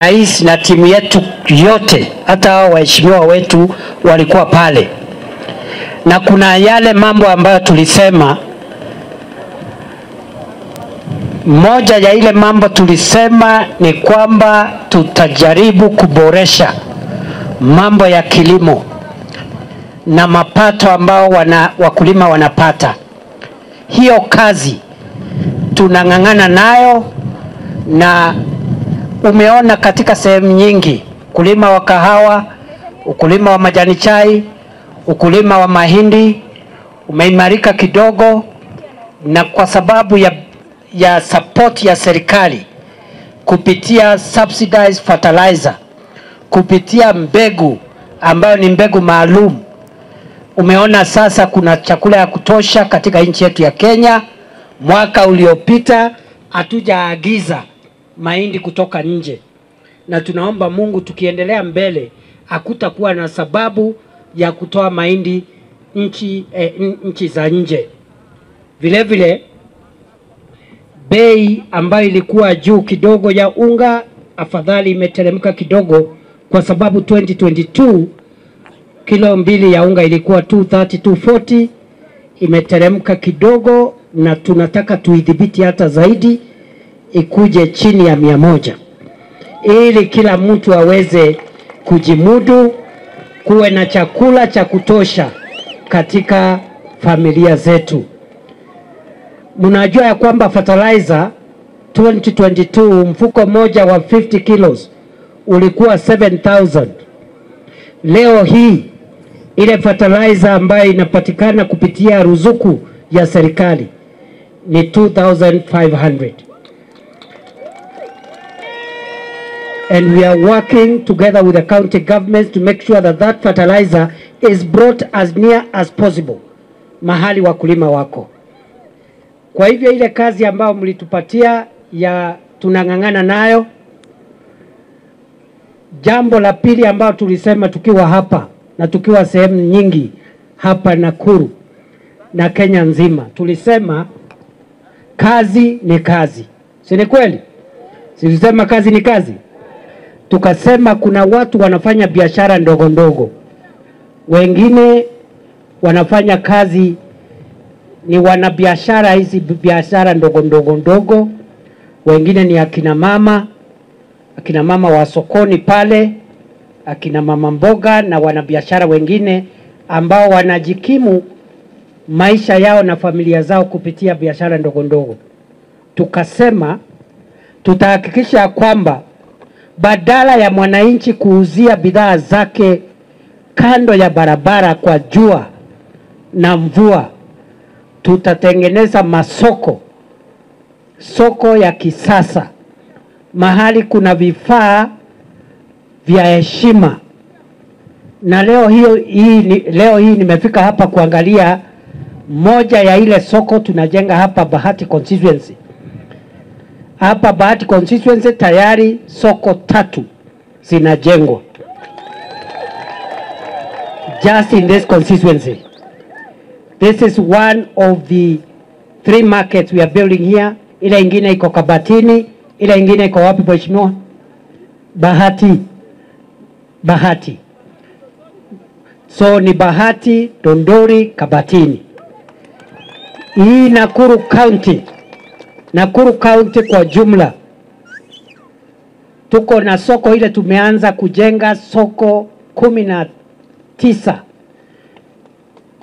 Rais na timu yetu yote, hata hao waheshimiwa wetu walikuwa pale, na kuna yale mambo ambayo tulisema. Moja ya ile mambo tulisema ni kwamba tutajaribu kuboresha mambo ya kilimo na mapato ambao wakulima wanapata. Hiyo kazi tunang'ang'ana nayo, na umeona katika sehemu nyingi, ukulima wa kahawa, ukulima wa majani chai, ukulima wa mahindi umeimarika kidogo, na kwa sababu ya support ya serikali kupitia subsidized fertilizer, kupitia mbegu ambayo ni mbegu maalum, umeona sasa kuna chakula ya kutosha katika nchi yetu ya Kenya. Mwaka uliopita hatujaagiza mahindi kutoka nje, na tunaomba Mungu tukiendelea mbele hakutakuwa na sababu ya kutoa mahindi nchi za nje. Vile vile bei ambayo ilikuwa juu kidogo ya unga afadhali imeteremka kidogo, kwa sababu 2022 kilo 2 ya unga ilikuwa 230 240, imeteremka kidogo, na tunataka tuidhibiti hata zaidi ikuje chini ya 100, ili kila mtu aweze kujimudu, kuwe na chakula cha kutosha katika familia zetu. Mnajua ya kwamba fertilizer 2022 mfuko moja wa 50 kilos ulikuwa 7,000. Leo hii ile fertilizer ambayo inapatikana kupitia ruzuku ya serikali ni 2,500. And we are working together with the county governments to make sure that that fertilizer is brought as near as possible mahali wakulima wako. Kwa hivyo ile kazi ambayo mlitupatia ya tunang'ang'ana nayo. Jambo la pili ambalo tulisema tukiwa hapa na tukiwa sehemu nyingi hapa Nakuru na Kenya nzima, tulisema kazi ni kazi. Si ni kweli? Si tulisema kazi ni kazi? Tukasema kuna watu wanafanya biashara ndogo ndogo, wengine wanafanya kazi ni wanabiashara hizi biashara ndogo ndogo ndogo, wengine ni akina mama wa sokoni pale, akina mama mboga na wanabiashara wengine ambao wanajikimu maisha yao na familia zao kupitia biashara ndogo ndogo. Tukasema tutahakikisha kwamba badala ya mwananchi kuuzia bidhaa zake kando ya barabara kwa jua na mvua, tutatengeneza masoko, soko ya kisasa, mahali kuna vifaa vya heshima. Na leo hii nimefika hapa kuangalia moja ya ile soko tunajenga hapa Bahati constituency. Hapa Bahati constituency tayari soko 3 zinajengwa just in this constituency. This is one of the 3 markets we are building here. Ile ingine iko Kabatini, ile ingine iko wapi mheshimiwa? Bahati. So ni Bahati, Dondori, Kabatini. Hii Nakuru County, Nakuru County kwa jumla tuko na soko ile tumeanza kujenga soko 19,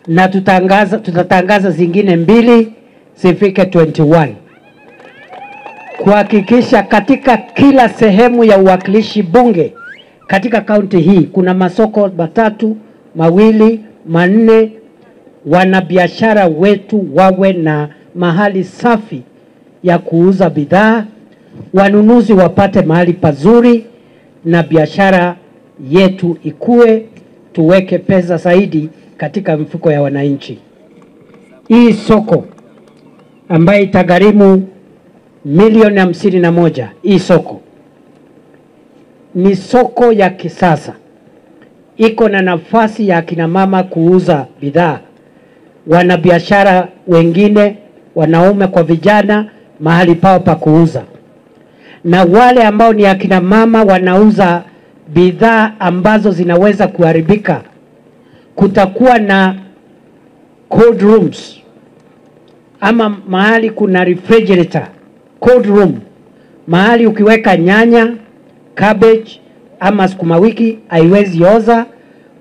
na tutatangaza zingine 2 zifike 21, kuhakikisha katika kila sehemu ya uwakilishi bunge katika kaunti hii kuna masoko 3, 2, 4. Wanabiashara wetu wawe na mahali safi ya kuuza bidhaa, wanunuzi wapate mahali pazuri, na biashara yetu ikue, tuweke pesa zaidi katika mfuko ya wananchi. Hii soko ambayo itagharimu milioni 51, hii soko ni soko ya kisasa, iko na nafasi ya akina mama kuuza bidhaa, wanabiashara wengine wanaume kwa vijana mahali pao pa kuuza. Na wale ambao ni akina mama wanauza bidhaa ambazo zinaweza kuharibika, kutakuwa na cold rooms ama mahali kuna refrigerator, cold room, mahali ukiweka nyanya, cabbage ama sukuma wiki haiwezi oza.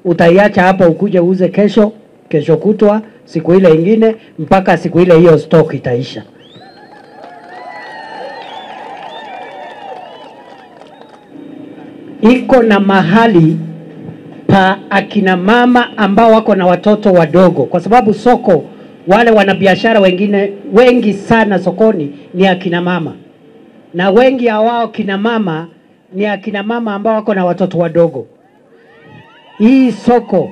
Utaiacha hapa ukuje uuze kesho, kesho kutwa, siku ile ingine, mpaka siku ile hiyo stock itaisha. Iko na mahali pa akina mama ambao wako na watoto wadogo, kwa sababu soko, wale wanabiashara wengine wengi sana sokoni ni akina mama, na wengi hawao kina mama ni akina mama ambao wako na watoto wadogo. Hii soko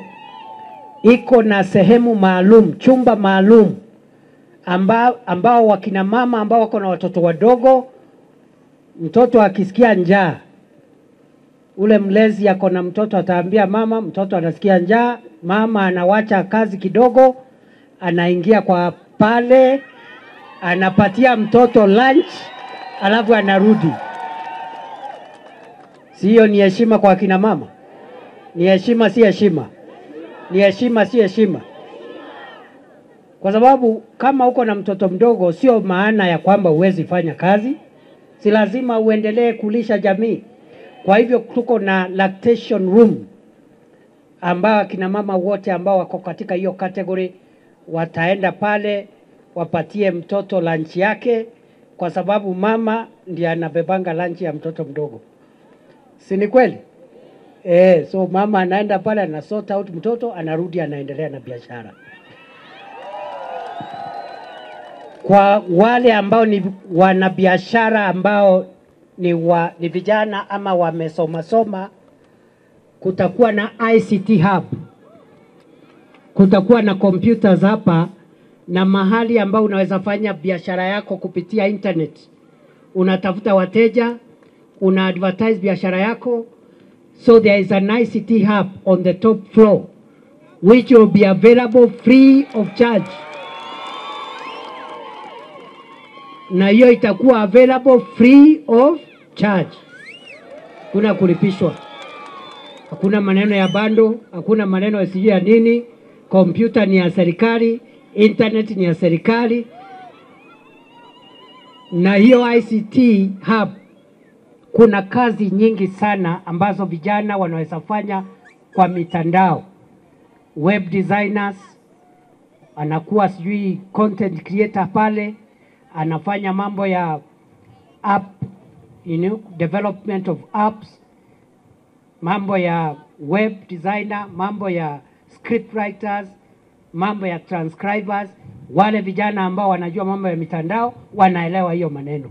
iko na sehemu maalum, chumba maalum ambao wakina mama ambao wako na watoto wadogo, mtoto akisikia njaa, ule mlezi ako na mtoto ataambia mama, mtoto anasikia njaa, mama anawacha kazi kidogo, anaingia kwa pale, anapatia mtoto lunch, alafu anarudi. Sio ni heshima kwa akina mama? Ni heshima, si heshima? Ni heshima, si heshima? Kwa sababu kama uko na mtoto mdogo, sio maana ya kwamba huwezi fanya kazi, si lazima uendelee kulisha jamii. Kwa hivyo tuko na lactation room ambao akina mama wote ambao wako katika hiyo category wataenda pale wapatie mtoto lunch yake, kwa sababu mama ndiye anabebanga lunch ya mtoto mdogo. Si ni kweli? So mama anaenda pale ana sort out mtoto, anarudi anaendelea na biashara. Kwa wale ambao ni wanabiashara ambao ni vijana ama wamesoma soma, kutakuwa na ICT hub. Kutakuwa na computers hapa na mahali ambao unaweza fanya biashara yako kupitia internet. Unatafuta wateja, una advertise biashara yako. So there is an ICT hub on the top floor which will be available free of charge. Na hiyo itakuwa available free of charge. Hakuna kulipishwa. Hakuna maneno ya bando, hakuna maneno ya sijui ya nini. Kompyuta ni ya serikali, internet ni ya serikali. Na hiyo ICT hub kuna kazi nyingi sana ambazo vijana wanaweza fanya kwa mitandao. Web designers, anakuwa sijui content creator pale, anafanya mambo ya app, development of apps, mambo ya web designer, mambo ya script writers, mambo ya transcribers. Wale vijana ambao wanajua mambo ya mitandao wanaelewa hiyo maneno.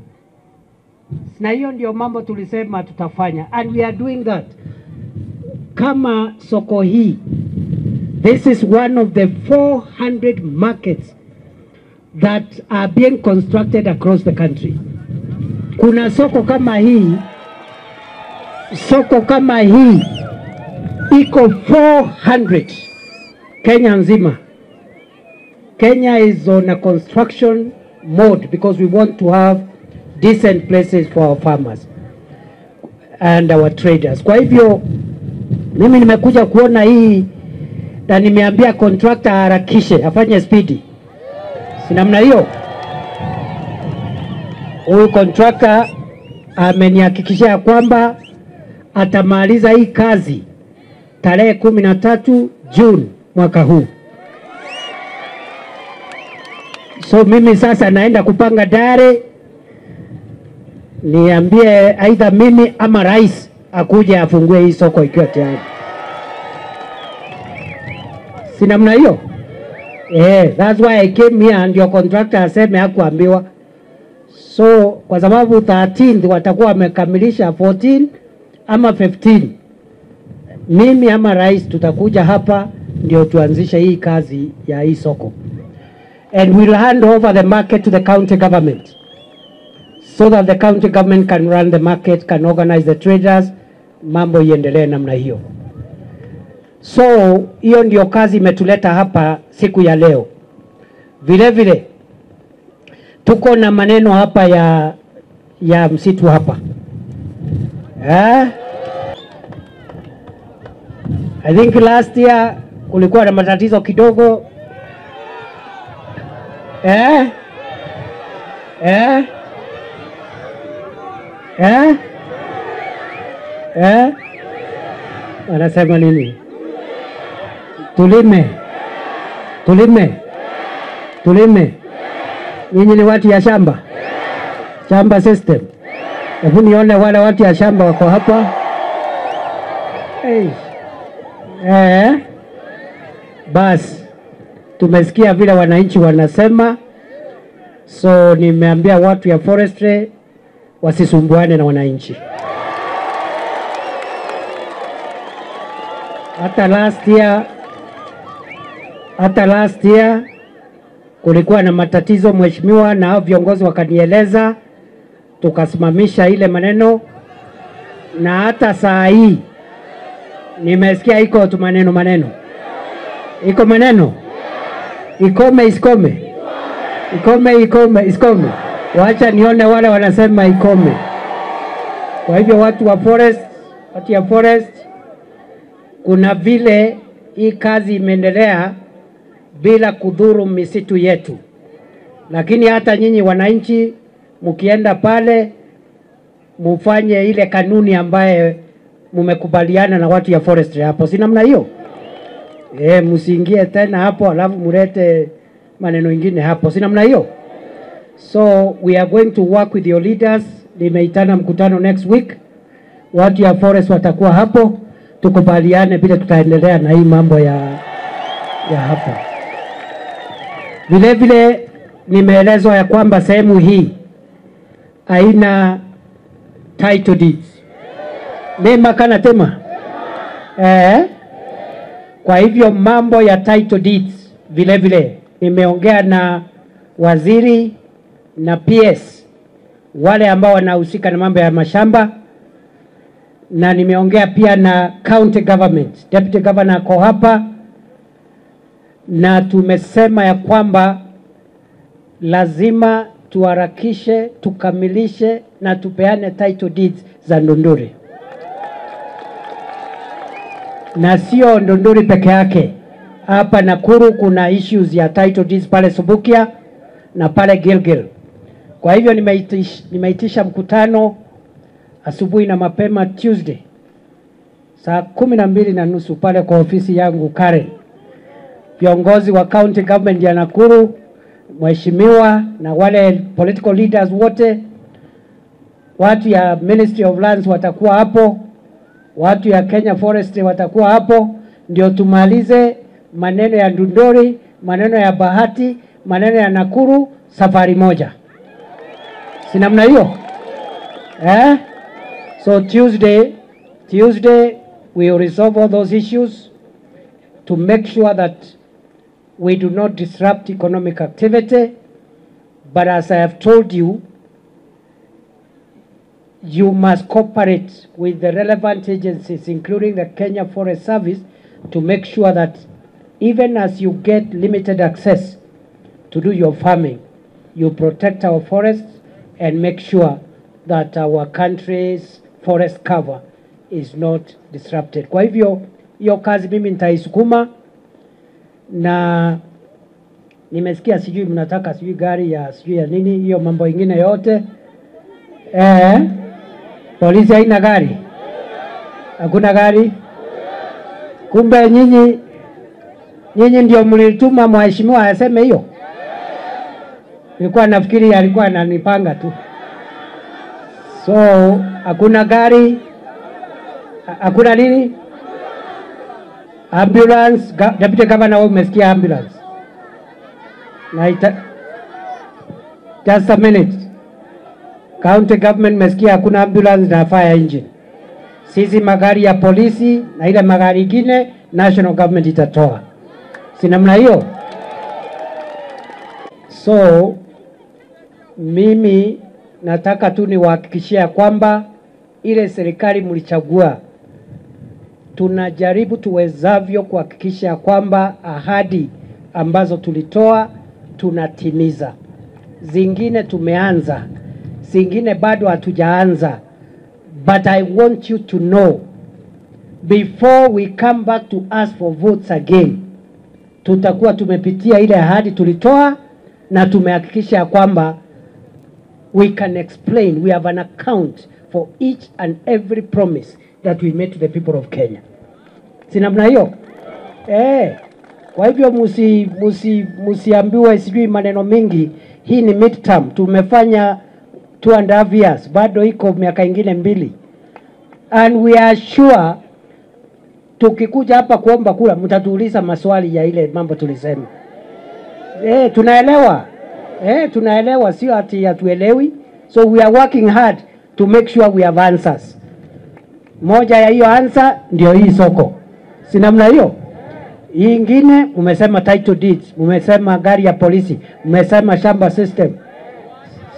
Na hiyo ndio mambo tulisema tutafanya, and we are doing that. Kama soko hii, this is one of the 400 markets that are being constructed across the country. Kuna soko kama hii, soko kama hii iko 400 Kenya nzima. Kenya is on a construction mode because we want to have decent places for our farmers and our traders. Kwa hivyo mimi nimekuja kuona hii na nimeambia contractor harakishe, afanye speedy. Si namna hiyo? Huyu contractor amenihakikishia kwamba atamaliza hii kazi tarehe 13 June mwaka huu. So mimi sasa naenda kupanga dare, niambie aidha mimi ama rais akuje afungue hii soko ikiwa tayari. Si namna hiyo? That's why I came here, and your contractor aseme hakuambiwa. So kwa sababu 13 watakuwa wamekamilisha 14 ama 15, mimi ama rais tutakuja hapa ndio tuanzishe hii kazi ya hii soko. And we'll hand over the market to the county government so that the county government can run the market, can organize the traders, mambo iendelee namna hiyo. So hiyo ndio kazi imetuleta hapa siku ya leo. Vile vile tuko na maneno hapa ya ya msitu hapa. I think last year kulikuwa na matatizo kidogo. Eh? Eh? Eh? Eh? Wanasema nini? Tulime. Tulime. Tulime. Nyinyi ni watu ya shamba. Shamba system. Hebu nione wale watu ya shamba wako hapa. Hey. Bas, tumesikia vile wananchi wanasema. So nimeambia watu ya forestry wasisumbuane na wananchi. Hata last year kulikuwa na matatizo mheshimiwa, na viongozi wakanieleza, tukasimamisha ile maneno. Na hata saa hii nimesikia iko tu maneno. Iko maneno. Ikome isikome. Ikome ikome isikome. Wacha nione wale wanasema ikome. Kwa hivyo watu wa forest, watu ya forest, kuna vile hii kazi imeendelea bila kudhuru misitu yetu. Lakini hata nyinyi wananchi mkienda pale mufanye ile kanuni ambaye mumekubaliana na watu ya forestry hapo. Si namna hiyo? Msiingie tena hapo alafu murete maneno ingine hapo. Si namna hiyo? So we are going to work with your leaders. Nimeitana mkutano next week. Watu ya forest watakuwa hapo. Tukubaliane bila tutaendelea na hii mambo ya hapa. Vile vile nimeelezwa ya kwamba sehemu hii haina title deeds. Nema kana tema. Kwa hivyo mambo ya title deeds vile vile nimeongea na waziri na PS, wale ambao wanahusika na mambo ya mashamba, na nimeongea pia na county government, deputy governor ako hapa, na tumesema ya kwamba lazima tuharakishe, tukamilishe na tupeane title deeds za Ndunduri. Na sio Ndunduri peke yake. Hapa Nakuru kuna issues ya title deeds pale Subukia na pale Gilgil. Kwa hivyo nimeitisha mkutano asubuhi na mapema Tuesday saa 12:30 pale kwa ofisi yangu Karen. Viongozi wa county government ya Nakuru, mheshimiwa na wale political leaders wote, watu ya Ministry of Lands watakuwa hapo, watu ya Kenya Forestry watakuwa hapo, ndio tumalize maneno ya Ndunduri, maneno ya Bahati, maneno ya Nakuru safari moja. Si namna hiyo? So Tuesday we will resolve all those issues to make sure that we do not disrupt economic activity. But as I have told you, you must cooperate with the relevant agencies, including the Kenya Forest Service, to make sure that even as you get limited access to do your farming, you protect our forests and make sure that our country's forest cover is not disrupted. Kwa hivyo, hiyo kazi mimi nitaisukuma, na nimesikia sijui mnataka sijui gari ya sijui ya nini, hiyo mambo ingine yote. Polisi haina gari? Hakuna gari? Kumbe nyinyi ndio mlituma mheshimiwa aseme hiyo? Nilikuwa nafikiri alikuwa ananipanga tu. So hakuna gari, hakuna nini? Ambulance. Deputy Governor, wewe umesikia ambulance? Just a minute. County government umesikia hakuna ambulance na fire engine. Sisi magari ya polisi na ile magari ingine national government itatoa. Si namna hiyo? So mimi nataka tu niwahakikishia kwamba ile serikali mlichagua, tunajaribu tuwezavyo kuhakikisha kwamba ahadi ambazo tulitoa tunatimiza. Zingine tumeanza. zingine bado hatujaanza. But I want you to know, before we come back to ask for votes again, tutakuwa tumepitia ile ahadi tulitoa na tumehakikisha kwamba we can explain, we have an account for each and every promise that we made to the people of Kenya. Si namna hiyo? Kwa hivyo musiambiwe sijui maneno mingi. Hii ni midterm, tumefanya 2.5 years, bado iko miaka ingine 2. And we are sure tukikuja hapa kuomba kura mtatuuliza maswali ya ile mambo tulisema. Tunaelewa. Tunaelewa, sio ati hatuelewi. So we are working hard to make sure we have answers. Moja ya hiyo answer ndio hii soko. Si namna hiyo? Hii ingine umesema title deeds, umesema gari ya polisi, umesema shamba system.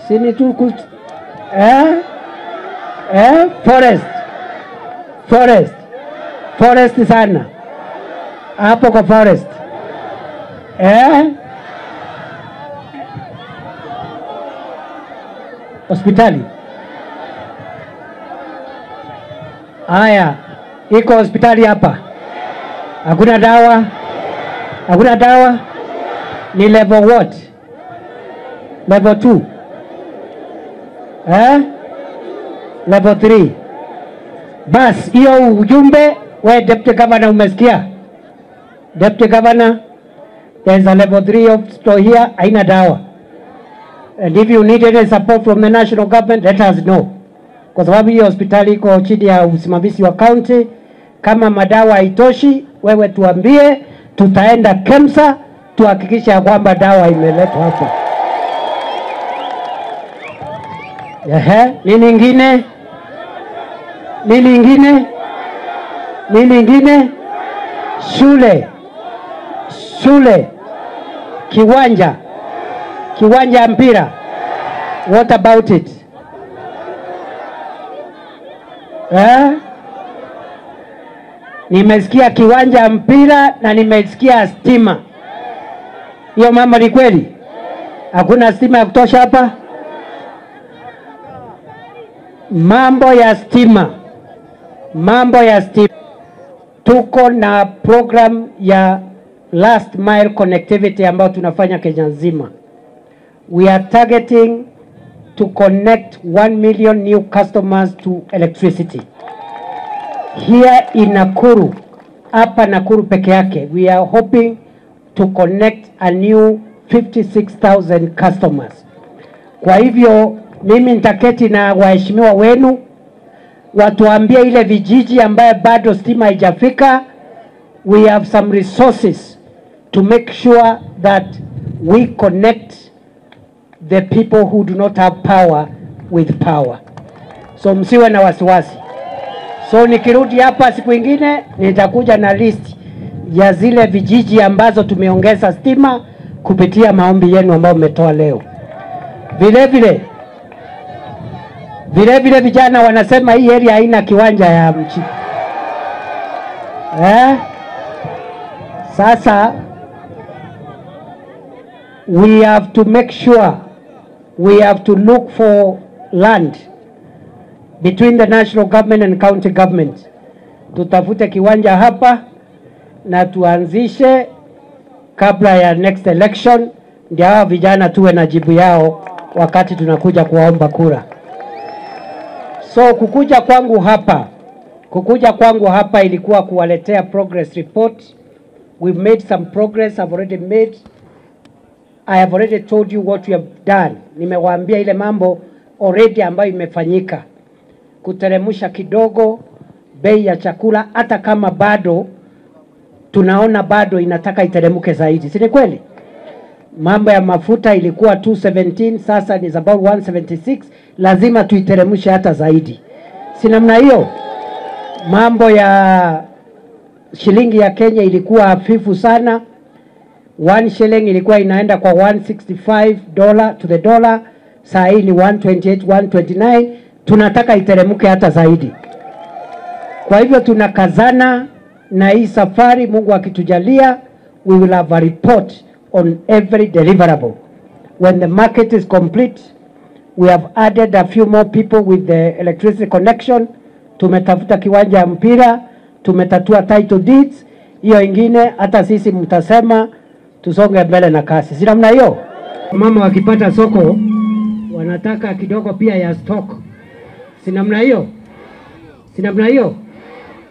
Si ni tu forest. Forest. Forest sana. Hapo kwa forest. Hospitali. Haya, iko hospitali hapa. Hakuna dawa. Hakuna dawa. Ni level what? Level 2. Level 3. Bas, hiyo ujumbe we Deputy Governor umesikia? Deputy Governor, there's a level 3 hospital here, haina dawa. And if you need any support from the national government, let us know. Kwa sababu hiyo hospitali iko chini ya usimamizi wa county. Kama madawa haitoshi, wewe tuambie, tutaenda KEMSA tuhakikishe kwamba dawa imeletwa hapa. Nini ingine? Nini ingine? Nini ingine? Shule. Shule. Kiwanja. Kiwanja mpira. What about it? Nimesikia kiwanja mpira na nimesikia stima. Hiyo mama ni kweli? Hakuna stima ya kutosha hapa? Mambo ya stima. Mambo ya stima. Tuko na program ya last mile connectivity ambayo tunafanya Kenya nzima. We are targeting to connect 1 million new customers to electricity. Here in Nakuru, hapa Nakuru peke yake, we are hoping to connect a new 56,000 customers. Kwa hivyo mimi nitaketi na waheshimiwa wenu watuambie ile vijiji ambaye bado stima haijafika. We have some resources to make sure that we connect the people who do not have power with power. So msiwe na wasiwasi. So nikirudi hapa siku ingine nitakuja na list ya zile vijiji ambazo tumeongeza stima kupitia maombi yenu ambayo mmetoa leo. Vile vile vijana wanasema hii area haina kiwanja ya mchi. Sasa we have to make sure, we have to look for land between the national government and county government. Tutafute kiwanja hapa na tuanzishe kabla ya next election, ndio hawa vijana tuwe na jibu yao wakati tunakuja kuwaomba kura. So kukuja kwangu hapa ilikuwa kuwaletea progress report. We've made some progress. I have already told you what we have done. Nimewaambia ile mambo already ambayo imefanyika. Kuteremsha kidogo bei ya chakula, hata kama bado tunaona bado inataka iteremke zaidi. Si ni kweli? Mambo ya mafuta ilikuwa 217, sasa ni about 176, lazima tuiteremshe hata zaidi. Si namna hiyo? Mambo ya shilingi ya Kenya ilikuwa hafifu sana. 1 shilling ilikuwa inaenda kwa $165 to the dollar, saa hii ni 128, 129, tunataka iteremke hata zaidi. Kwa hivyo tunakazana na hii safari, Mungu akitujalia, we will have a report on every deliverable. When the market is complete, We have added a few more people with the electricity connection. Tumetafuta kiwanja ya mpira, tumetatua title deeds. Hiyo ingine hata sisi mtasema tusonge mbele na kasi, si namna hiyo? Mama wakipata soko wanataka kidogo pia ya stock, si namna hiyo? Si namna hiyo?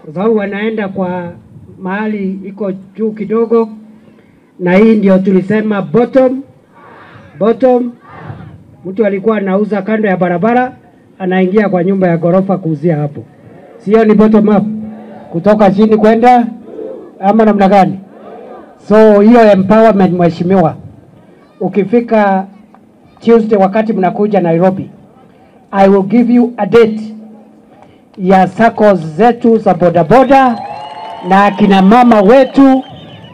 Kwa sababu wanaenda kwa mahali iko juu kidogo, na hii ndio tulisema bottom bottom. Mtu alikuwa anauza kando ya barabara, anaingia kwa nyumba ya ghorofa kuuzia hapo. Sio ni bottom up, kutoka chini kwenda ama namna gani? So hiyo empowerment, mheshimiwa, ukifika Tuesday wakati mnakuja Nairobi, I will give you a date ya SACCOs zetu za bodaboda na akina mama wetu,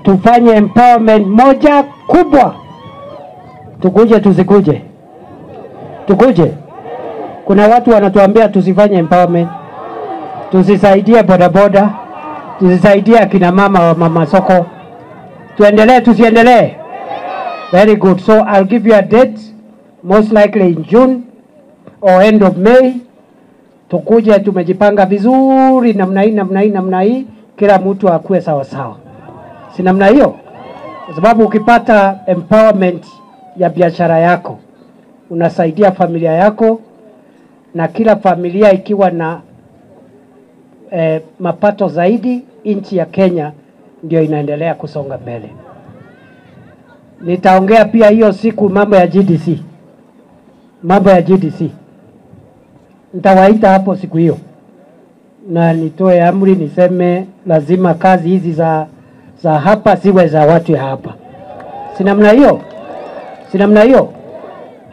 tufanye empowerment moja kubwa. Tukuje tusikuje? Tukuje? Kuna watu wanatuambia tusifanye empowerment, tusisaidie bodaboda, tusisaidie akina mama wa mama soko. Tuendelee tusiendelee? Very good. So I'll give you a date, most likely in June or end of May. Tukuje tumejipanga vizuri namna hii namna hii namna hii, kila mtu akuwe sawa sawa, si namna hiyo? Kwa sababu ukipata empowerment ya biashara yako unasaidia familia yako, na kila familia ikiwa na mapato zaidi, nchi ya Kenya ndio inaendelea kusonga mbele. Nitaongea pia hiyo siku mambo ya GDC, mambo ya GDC nitawaita hapo siku hiyo na nitoe amri niseme lazima kazi hizi za hapa siwe za watu ya hapa, si namna hiyo? Si namna hiyo?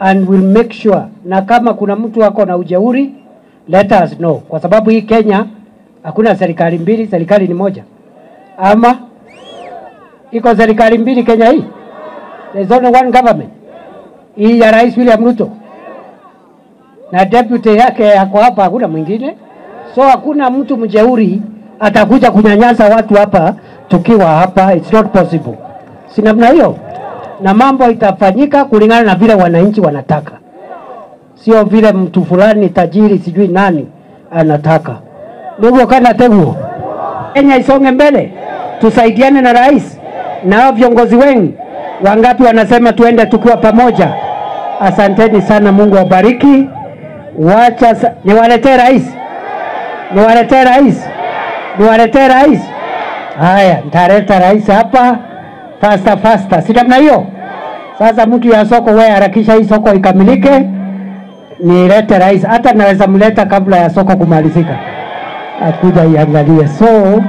And we'll make sure, na kama kuna mtu ako na ujeuri, let us know, kwa sababu hii Kenya hakuna serikali mbili, serikali ni moja. Ama iko serikali mbili Kenya hii? There's only one government. Hii ya Rais William Ruto na deputy yake yako hapa, hakuna mwingine. So hakuna mtu mjeuri atakuja kunyanyasa watu hapa tukiwa hapa, it's not possible. Si namna hiyo? Na mambo itafanyika kulingana na vile wananchi wanataka, sio vile mtu fulani tajiri sijui nani anataka. Ndugu kana tegu, Kenya isonge mbele, tusaidiane na rais na viongozi wengi. Wangapi wanasema tuende tukiwa pamoja? Asanteni sana, Mungu awabariki. Wacha niwaletee rais, niwaletee rais, niwaletee rais. Haya, nitaleta rais hapa faster faster, si namna hiyo? Sasa mtu ya soko, wewe harakisha hii soko ikamilike, nilete rais. Hata naweza mleta kabla ya soko kumalizika, akuja iangalie. So